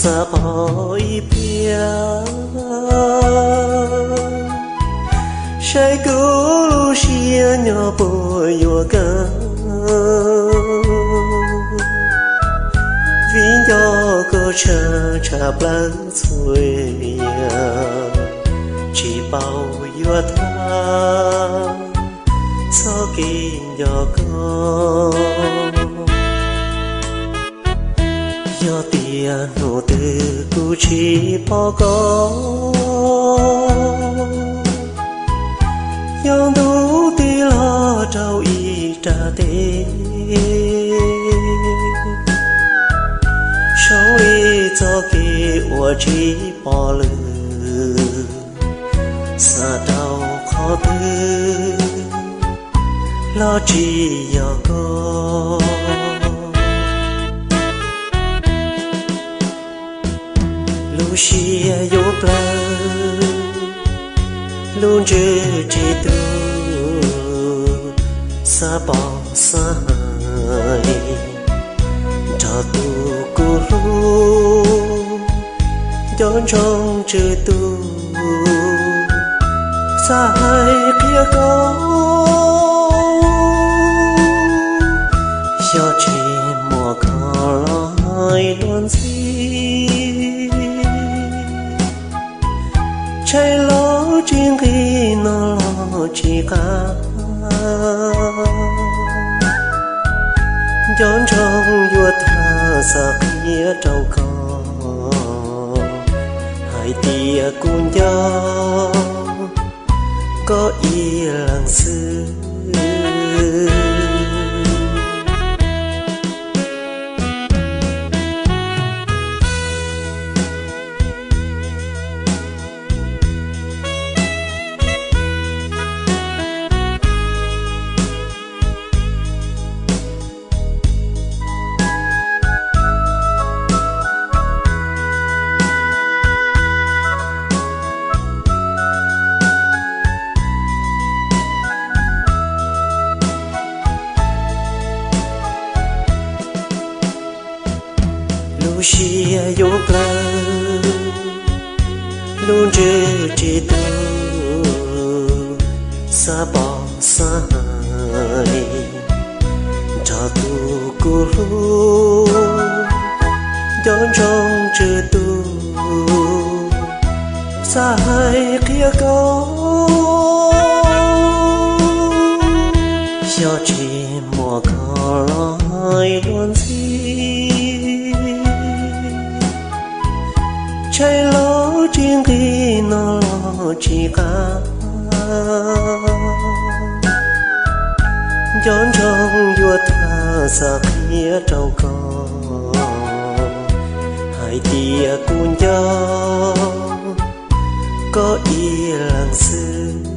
Xav pom ib pliag, saib kuv lub siab nyob puas yuav kawg. Vim nco koj tshaj tshaj plaws txhua yam, tsis paub yuav thov txoj kev nco koj. Yog tias hnub twg kuv tsis pom koj, yog ntuj tig los rau ib rab teb, zoo li txoj kev uas tsis pom lwm, xav rau qhov twg los tsis yog koj. Lub siab yuav plawv, lub ntsws tsis tu, xav pom xav hais nrog tus kuv hlub, nco ntsoov tswv tus, xav hais qhia koj, xyov tsis muaj koj los hais dua ntxiv. Tshais los tsis nqig, no los tsis qab, nco ntsoov yuav tham xav qhia rau koj, hais tias kuv nco koj ib leeg xwb. Lub siab yuav plawv, lub ntsws tsis tu, xav pom xav hais nrog tus kuv hlub, nco ntsoov tswv tus, xav hais qhia koj, xyov tsis muaj koj los hais dua ntxiv. Tshais los tsis nqig, no los tsis qab, nco ntsoov yuav tham xav qhia rau koj, hais tias kuv nco koj ib leeg xwb.